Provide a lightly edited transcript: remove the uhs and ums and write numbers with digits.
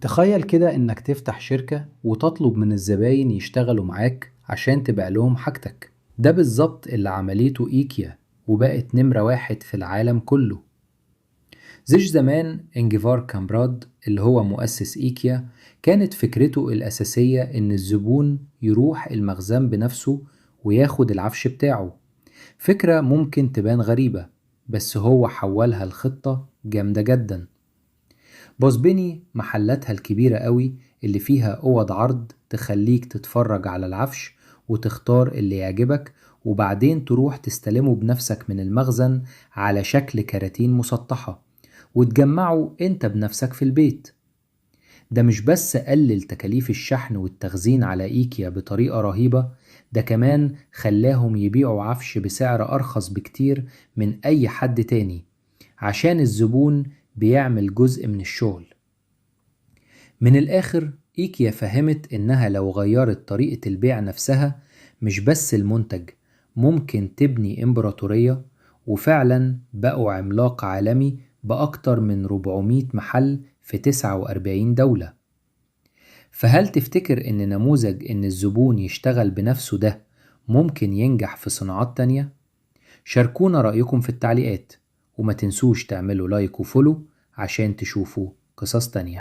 تخيل كده إنك تفتح شركة وتطلب من الزباين يشتغلوا معاك عشان تبيع لهم حاجتك. ده بالظبط اللي عملته إيكيا وبقت نمرة واحد في العالم كله. زي زمان إنجفار كامبراد اللي هو مؤسس إيكيا، كانت فكرته الأساسية إن الزبون يروح المخزن بنفسه وياخد العفش بتاعه. فكرة ممكن تبان غريبة، بس هو حولها لخطة جامدة جدا. بوزبيني محلاتها الكبيرة قوي اللي فيها أوض عرض تخليك تتفرج على العفش وتختار اللي يعجبك، وبعدين تروح تستلمه بنفسك من المخزن على شكل كراتين مسطحة وتجمعه انت بنفسك في البيت. ده مش بس قلل تكاليف الشحن والتخزين على إيكيا بطريقة رهيبة، ده كمان خلاهم يبيعوا عفش بسعر أرخص بكتير من أي حد تاني، عشان الزبون بيعمل جزء من الشغل. من الآخر إيكيا فهمت إنها لو غيرت طريقة البيع نفسها، مش بس المنتج، ممكن تبني إمبراطورية. وفعلا بقوا عملاق عالمي بأكتر من 400 محل في 49 دولة. فهل تفتكر إن نموذج إن الزبون يشتغل بنفسه ده ممكن ينجح في صناعات تانية؟ شاركونا رأيكم في التعليقات، وما تنسوش تعملوا like و follow عشان تشوفوا قصص تانية.